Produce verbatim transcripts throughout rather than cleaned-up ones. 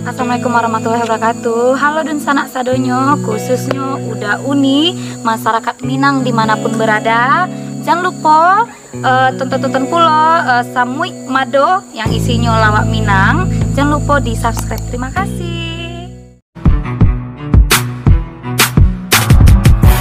Assalamualaikum warahmatullahi wabarakatuh. Halo dunsanak sadonyo, khususnyo Uda Uni, masyarakat Minang dimanapun berada. Jan lupo, eh, tonton-tonton pulo, eh, Samuik Mado yang isinyo lawak Minang. Jan lupo di-subscribe. Terima kasih.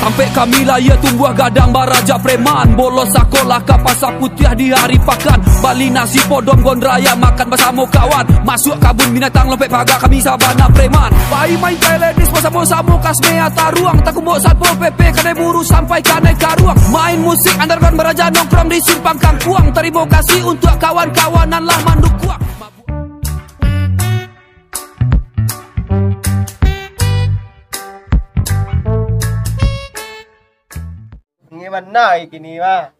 Tampek kami lahia tumbuah gadang baraja preman. Bolos sakolah ka pasar putiah di hari pakan. Bali nasi podom gondraya makan basamo kawan. Masuak kabun binatang lompek paga kami sabana preman. Pai main teh lenis basamo-samo kasmea taruang. Takumbok satpol P P kanai buru sampai kanai karuang. Main musik underground baraja nongkrong di simpang kangkuang. Tarimo kasih untuak kawan-kawan nan lah mandukuang. Ngek bana kini mah.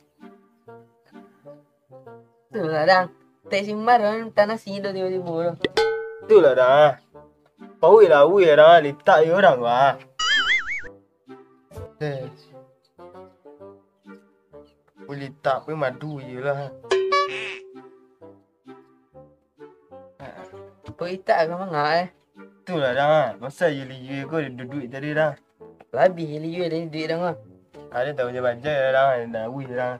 Tu lah, Dang. Tek Simbar kan tanah sido tibo-tibo tu. Tu lah, Dang. Pauik lah, auik lah, Dang. Litak je urang tu, ah. Eh. Litak pun madu je lah. Kok itak agak mangak, eh? Tu lah, Dang, ah. Masa je liyua ko duduak tadi, Dang? Labih je liyua tadi duduak, Dang, ah. Ada tahu je bajai lah, Dang. Nak wih, Dang.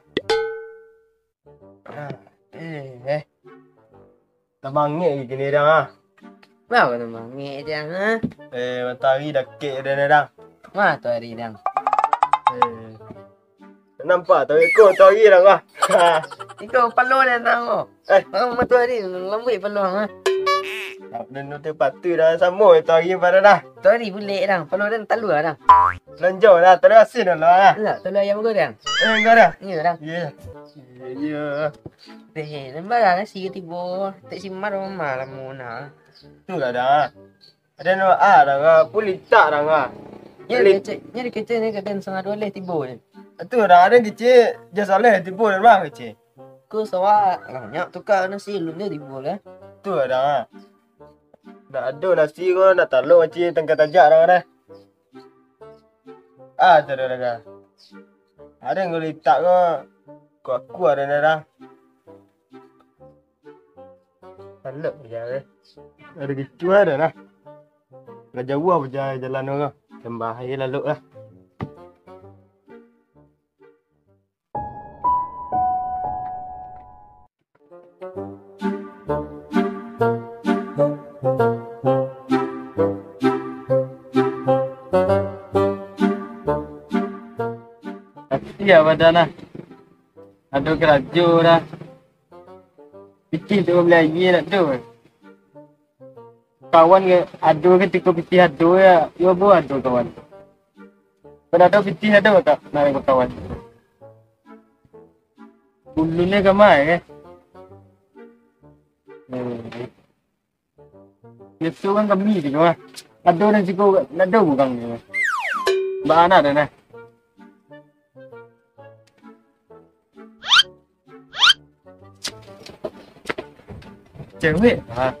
Ah, eh, eh. Tamangek je kini, Dang, ah. Kenapa tamangek je, ha? Eh, matahari dakek dah, Dang. Matahari, Dang. Eh. Nampak tahu iko tu hari dah, bah. Iko palo dah, Dang, oh. Eh. Oh, matahari lambuik palo, ha. Dan tu patu dah samo tu hari pada dah. Tu hari bulek, Dang. Palo dah talua, Dang. Lanjau dah, talua asin dah lah. Enggak, talua ayam goreng. Eh, enggak dah. Iya, Dang. Iya. Iya, iya. Deh, lembar lah nasi tibo. Tek Simbar mama lah muna. Tu lah dah. Ada no ah, dah, ah, pun litak dah, ah. Nya Lit- kecek, nya kecek ni kaden sangah dua leh tibo ni. Tu dah, ada kecek, jas aleh tibo dah, bang, kecek. Ku sawak, ah, nyak tukar nasi lun dia tibo lah. Tu dah, ah. Nak ado nasi ko, nak talok kecek, tangkai tajak dah, dah. Ah, tu dah, dah, dah. Ada yang litak ko, ko aku ada dah, dah. Talok je, eh. Ada gitu ada lah. Lah jauah bajalan jalan tu. Sambah aja lalok lah. Tapi ya badan lah. Ado karajo dah. Pitih tu bali aia nak tu. Kawan ke ado ke tiko pitih ado ya, yo bo ado kawan. Pada ado pitih ado tak nak bakawan. Ulun ni kamai ke. Hmm. Biaso urang kami tu mah. Ado nan siko, ado urang tu mah. Baa nak dah nah. Cewek? Ha.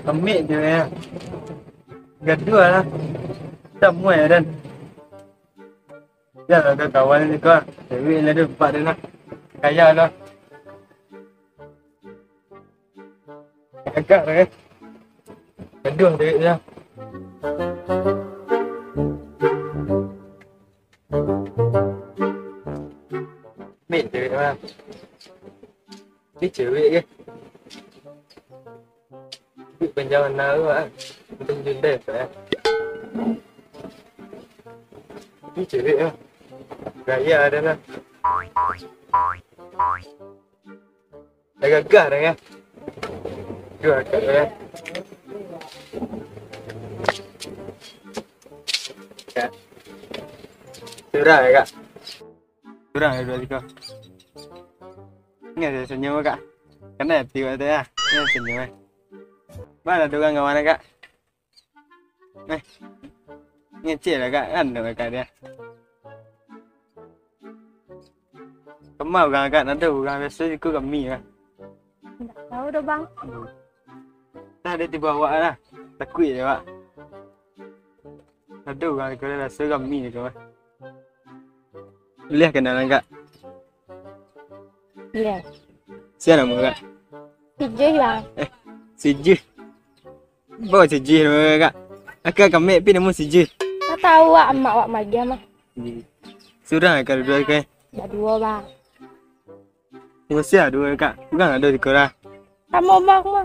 Amik je ya. Gaduah lah. Tamuai dan. Jan lah kawan ni kau. Cewek lah dia empat dia nak. Kaya lah. Agak lah eh. Gaduah cewek tu lah. Amik cewek tu lah. Ni cewek ke? Duit panjang mana tu ah. Untung jundai apa eh. Ni cewek ah. Gaya ada lah. Dah gagah dah kan. Tu agak dah kan. Ya. Surah ya kak. Surang ado duo tigo. Ingat saya senyum kak. Kena hati awak tu ya. Ingat senyum eh. Mana ada urang kawan kak? Eh. Ngecek lah kak kan ado kak dia. Kemau urang kak, ado urang biaso iko kami lah. Indak tahu doh bang. Hmm. Nah dia tibo awak lah. Takuik je awak. Ado urang iko lah biaso kami iko lah. Buliah kenalan kak? Buliah. Sia namo kak? Sijih bang. Eh, Sijih. Bawa sijih nama kakak. Kakak kamek pi namun sijih. Tak tahu awak, amak awak magiah mah. Surang kakak duduk kakak. Baduo, Bang. Siapa sia duo kakak? Urang ado di korang. Samo Bang mah.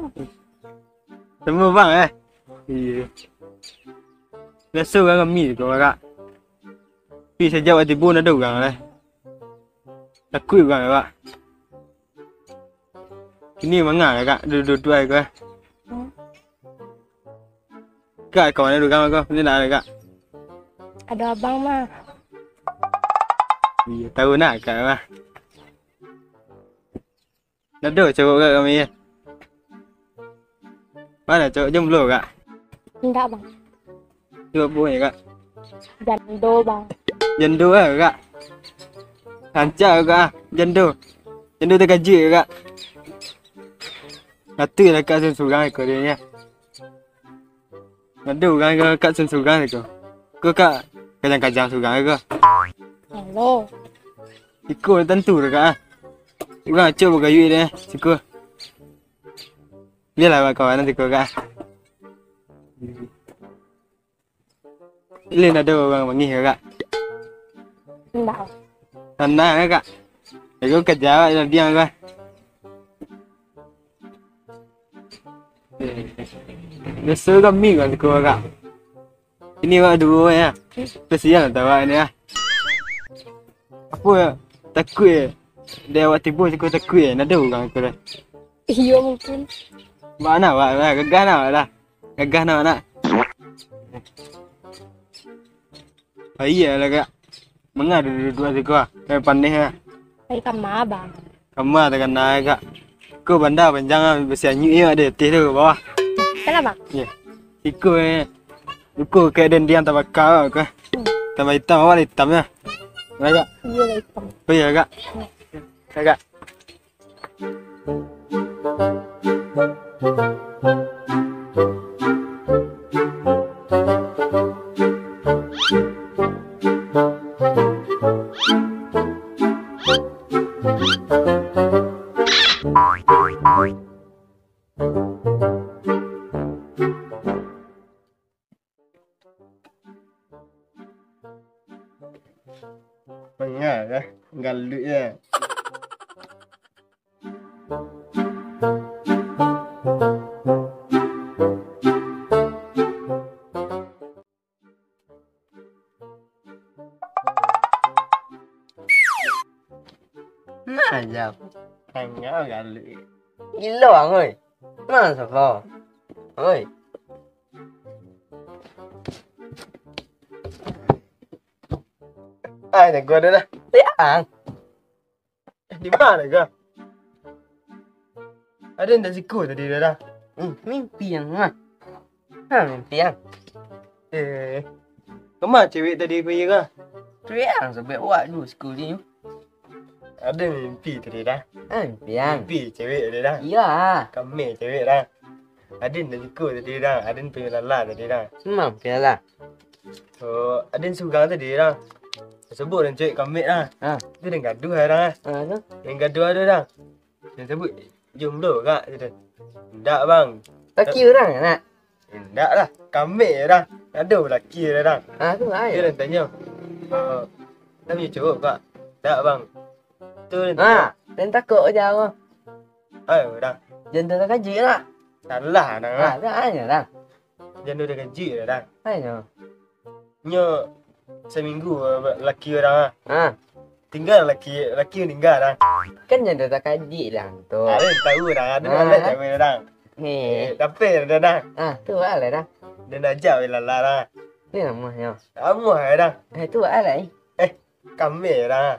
Samo Bang, eh? Iyo. Biaso urang rami di korang, Kak. Tapi sajak awak tibo, ndak ado urang lai. Takuik urang, Kak. Kini manga, Kak, duduak-duduak ai, Kak. Hmm. Kak, ka mano urang, Kak? Ni nak, Kak? Ado abang mah. Iyo, tahu nak, Kak, mah. Ndak ado cowok, Kak, kami, yo. Mano cowok, jomblo, Kak? Indak, Bang. Cowok apo, Kak? Jando, Bang. Jando, eh, Kak? Rancak, Kak, ah. Jando. Jando takajuik, Kak. Atuih lah, Kak, surang-surang iko dia, yo. Ado urang ka, Kak, surang-surang ko. Ko, Kak, kajang-kajang surang ko. Halo. Iko tantu dah, Kak, ah. Urang acok bagayuik deh, siko. Bialah buat kawan siko, Kak. Ilin ado urang mangih, Kak. Indak. Tanang, Kak. Iko kaja awak lah diam, Kak. Biaso kami kan siko, Kak. Ini awak duo, yo. Kasian lah awak ni, yo. Apo, yo? Takuik, yo? Dek awak tibo siko takuik, yo? Ndak ado urang ko lah. Iyo, mungkin. Mano awak lah? Gagah nak awak lah? Gagah nak awak nak? Iyo lah, Kak. Manga duduak-duduak siko, ah? Eh, paneh, ah. Ai, kama, Bang. Kama takana, Kak. Ko banda panjang, ah, basianyuik, yo, ado ateh tu, bawah. Kana, Bang? Yo. Siko, eh. Siko kayak dendiang tabaka, Kak. Hmm. Tambah itam, awak lah itam, yo. Yo, Kak? Iyo lah, itam. Oh, iyo, Kak? Iyo. Yo, Kak. Manga lah, galuik lah. Nah, jam. Manga galuik. Gilo ang, oi. Mano sapa? Oi. Ai, jago dah. Tiang. Eh, di mano kau? Ado nan siko tadi dah. Hmm, mimpi ang mah. Ha, mimpi ang. Eh, kama cewek tadi pai kau? Cewek ang sabuik awak dulu siko ni. Ado mimpi tadi dah. Ha, mimpi ang. Mimpi cewek tadi dah. Iyo. Kami cewek dah. Ado nan siko tadi dah. Ado pilala tadi dah. Memang pilala. Oh, ado surang tadi dah. Sabuik nan cewek kamek dah. Ha. Tu nan gaduah dah. Ha, tu. Nan gaduah tu dah. Nan sabuik jomblo kak, gitu. Indak, bang. Laki urang nak? Indak lah, kamek dah. Ado laki dah, dah. Ha, tu lah. Dia nan tanyo. Oh, tanyo cowok kak. Indak, bang. Tu nan tanyo. Ha, nan takok aja aku. Ayo, dah. Jan tu takajuik nak? Salah, dah. Ha, tu aja dah. Jan tu takajuik dah, dah. Ayo. Nyo saminggu, eh, laki urang ah. Ha. Tingga laki, laki maningga dah. Kan jan tu takajuik lah tu. Ado tahu dah, ado. Ha. Dah jamin dah. Ni. Eh, tapi dah, dah. Ha, tu lah dah. Dah najak weh lala dah. Ni namonyo. Amuah dah. Eh, tu lah. Eh, kami dah.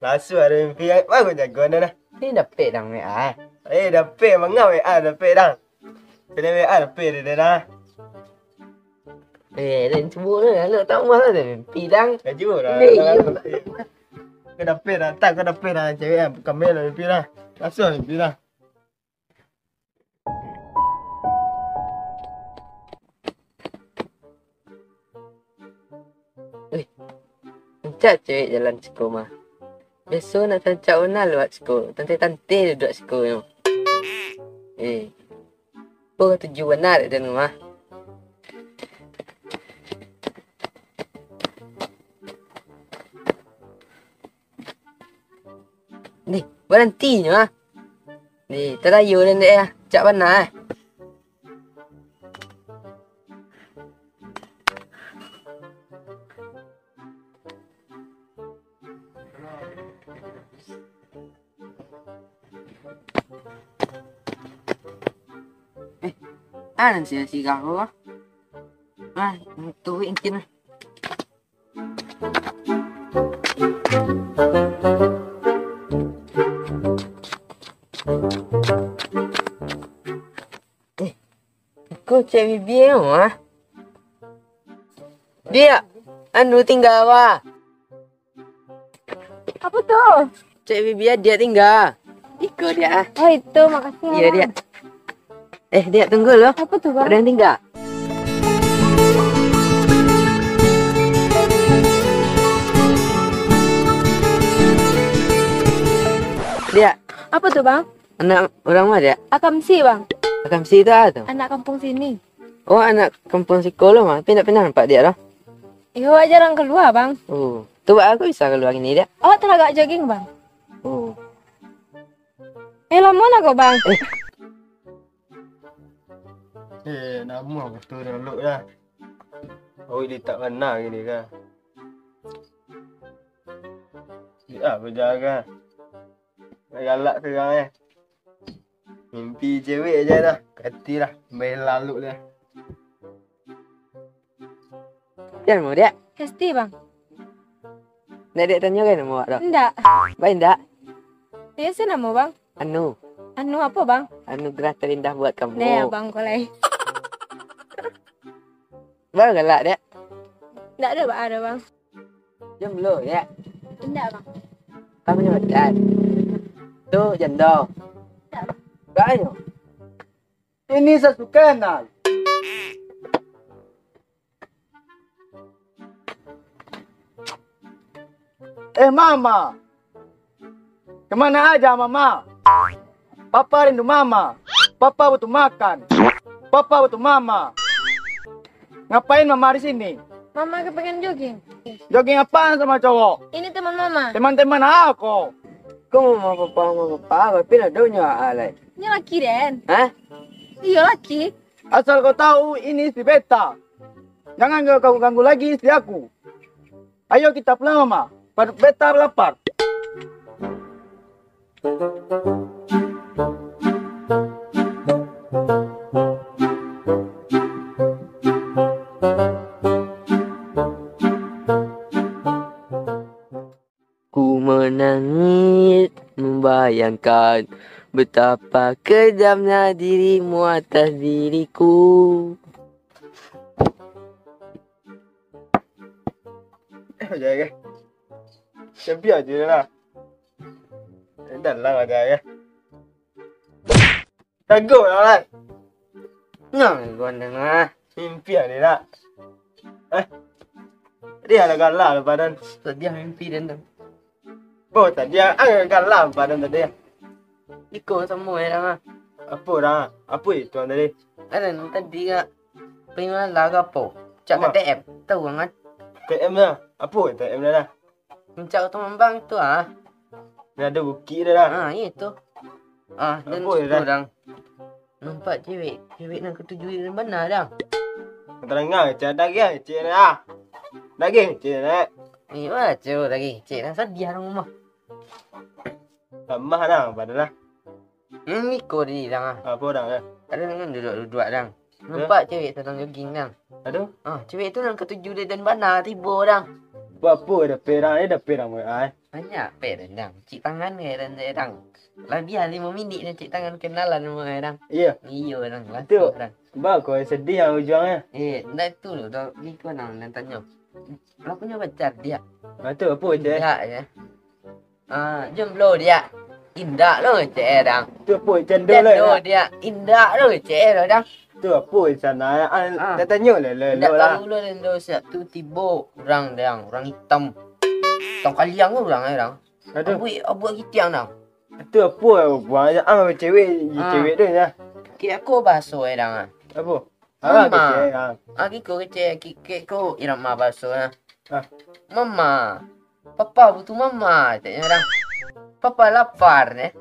Langsung ado mimpi, baru jago dah. Ni dapek dah W A. Eh, dapek, manga W A dapek dah. Kena W A dapek dah, dah. Eh, dan cubo dah, nak tambah lah dah mimpi dah. Laju dah. Kau dapek dah, tak kau dapek dah cewek dah. Kami dah mimpi dah. Langsung mimpi dah. Eh, rancak cewek jalan siko mah. Biaso nak rancak bana lewat siko, tante-tante duduak siko nyo. Eh. Apo katuju bana dek den mah? Dih, baranti nyo ah. Dih, tarayo den dek ah. Cak bana eh. Eh, ah, nan sia sigah ko ah. Ah, tuik mungkin ah. Eh, iko cek bibia ah. Diak, anu tingga wah. Apo tu? Cek bibia diak tingga. Iko diak ah. Oh, itu, makasih. Iyo, Bang. Diak. Eh, diak, tunggu lo. Apo tu, Bang? Ado nan tingga. Diak. Apo tu, Bang? Anak urang ma, diak? Akamsi, Bang. Akamsi tu a tu? Anak kampung sini. Oh, anak kampung siko lo mah. Tapi ndak pernah nampak diak lo. Iyo, awak jarang kalua, Bang. Oh, tu baa kok bisa kalua kini, diak? Awak talagak jogging, Bang. Oh. Eh, lamo lah kok, Bang. Eh. Eh, namuah batua dek Alok dah. Awak litak bana kini ka. Di a bajaga. Galak surang eh. Mimpi cewek aja dah. Kati lah. Main laluk dah. Jan mau diak? Hesti, Bang. Ndak diak tanyo kan namo awak tu? Ndak. Baik ndak? Biasa namo, Bang. Anu. Anu apo, Bang? Anugerah terindah buat kamu. Deh, Abang ko lai. Baa galak, diak? Ndak ado baa doh, Bang. Jomblo, diak? Indak, Bang. Kamu nyo pacar? Tu jando. Indak, Bang. Baa nyo? Ini sasuka nal. Eh, Mama. Kemana aja, Mama? Papa rindu Mama. Papa butuh makan. Papa butuh Mama. Ngapain Mama di sini? Mama kepengen jogging. Jogging apaan sama cowok? Ini teman Mama. Teman-teman aku. Kok Mama, Papa, Mama, Papa, tapi lah dong nyo alai. Ini laki, Den. Hah? Iyo, laki. Asal kau tahu, ini istri beta. Jangan kau ganggu lagi istri aku. Ayo kita pulang, Mama. Perut beta lapar. Ku menangis membayangkan betapa kejamnya dirimu atas diriku. Eh, jangan ke? Champion je lah. Dah lah, jangan ke? Kagok lah, Mat. Nah, gondang ah. Mimpi ada tak? Eh? Dia lah galak lah badan. Sadiah mimpi dan tu. Bo, sadiah, ah, galak badan tadi. Iko samo orang ah. Apa orang? Apa itu orang tadi? Ada yang tadi kak. Pergi malam ke apa? Cak K T M. Tahu kan? K T M lah. Apa K T M dah lah? Puncak Kota Mambang tu ah. Dia ada bukit dia dah. Ah, iya tu. Ah, dan situ orang nampak cewek, cewek nan ketujuh dan bana dah. Terangah, cak daging cik dah. Daging cik dah. Eh, wah, cewek daging cik dah sadiah dalam rumah. Lamah dah, padahal. Hmm, iko di dang ah. Apa dang ah? Ada dengan duduk-duduk dang. Nampak cewek sadang jogging dang. Aduh. Ah, cewek tu nan katuju dek dan bana tibo dang. Buat apa dapet dang? Eh, dapet dang buat ai. Banyak pek dang. Cik tangan ke dan dang. Labiah limo minit dah cik tangan kenalan sama dang. Iya. Iyo dang. Langsung dang. Ba kau sedih yang ujungnya. Eh, ndak tu tu. Iko dang dan tanyo. Lah punyo pacar dia. Ah, tu apa cek? Tidak ya. Ah, jomblo dia. Indak lo cek dang. Tu apa cendol lah. Jomblo dia. Indak lo cek dang. Tu apa sana? Ah, dah tanyo lah lah. Indak tahu lo dan do siap tu tibo orang dang, orang hitam. Tong kaliang tu orang eh dang. Aduh. Abuik, abuik gitiang dang. Tu apa buang ah cewek, cewek tu ya. Kek ko baso e dang ah. Apo? Mama. Kecek, ah. Agi ko kecek, kek, kek ko irama baso ah. Ah. Mama. Papa butuh mama, caknyo dang. Papa lapar deh.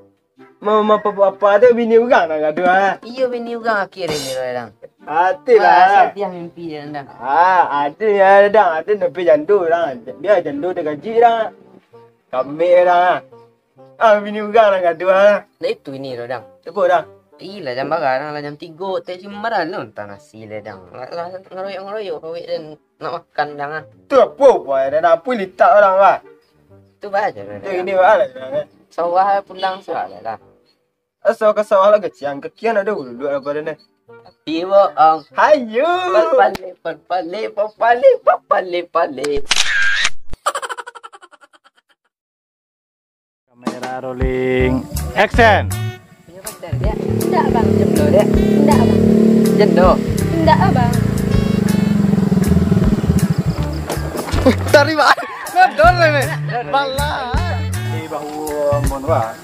Mama papa, papa tu bini urang nan gaduah ah. Iyo, bini urang akhir ni dang. Ati lah. Sadiah mimpi dang. Ah, ado ya dang, ado nepi jando dang. Bia jando tagaji dang. Kamek dang ah. Ah, bini urang lah gaduah lah. Nah, itu ini lo, dang. Apo, dang? Ih, lah jam bara, dang, lah jam tigo, teh cuma lah, lo entah nasi lah, dang. Lah, lah, ngeroyok-ngeroyok, kawik dan nak makan, dang, ah. Tu apo, boy? Dah dapur litak orang, bah. Tu baca, dang. Tu ini, bah, lah, dang, eh. Sawah pulang, sawah lah, dang. Asal ka sawah lah, kecian, kekian ada ulu, dua apa dah, nih? Tapi bohong. Hayo. Papale, papale, papale, papale, pale. Kamera rolling, action. Punya pacar, Dek? Indak, Bang. Jando, Dek? Indak, Bang. Jando? Indak, Bang. Tarik, Bang. Nodol, men. Balah. Di bahu Ambon, Bang.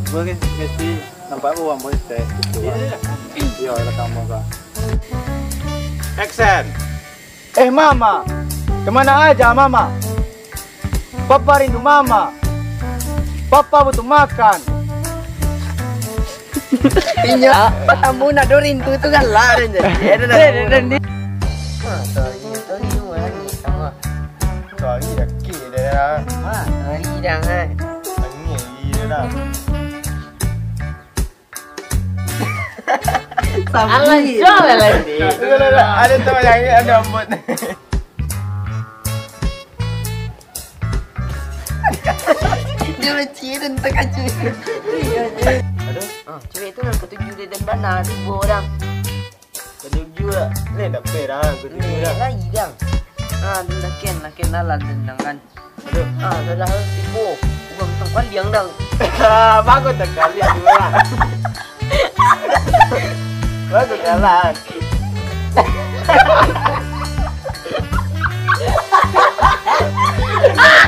Gua kan mesti nampak gua Ambon, Bang. Gitu, Bang. Iya, iya. Iya, rekam, Bang. Action. Eh, Mama, kemana aja, Mama? Papa rindu Mama. Papa butuh makan. Inyo, kamu nak do rindu tu galak dan jadi. Ada dah. Sorry, sorry, sorry, sama. Sorry, dah kira dah. Wah, sorry dah, eh. Angin lagi dah. Alah, jual lah, Dek. Ada tu yang ada ambut. Dia benci dan terkejut. Aduh. Ah, cewek tu yang ketujuh dia dan bana tiga orang. Ketujuh lah. Ni dah fair lah, ketujuh lah. Lagi dah. Ah, dia dah ken, dah ken dalam tentang kan. Aduh. Ah, dah dah tipu. Bukan tentang pandiang dah. Bagus tak kali dua. Bagus jalan.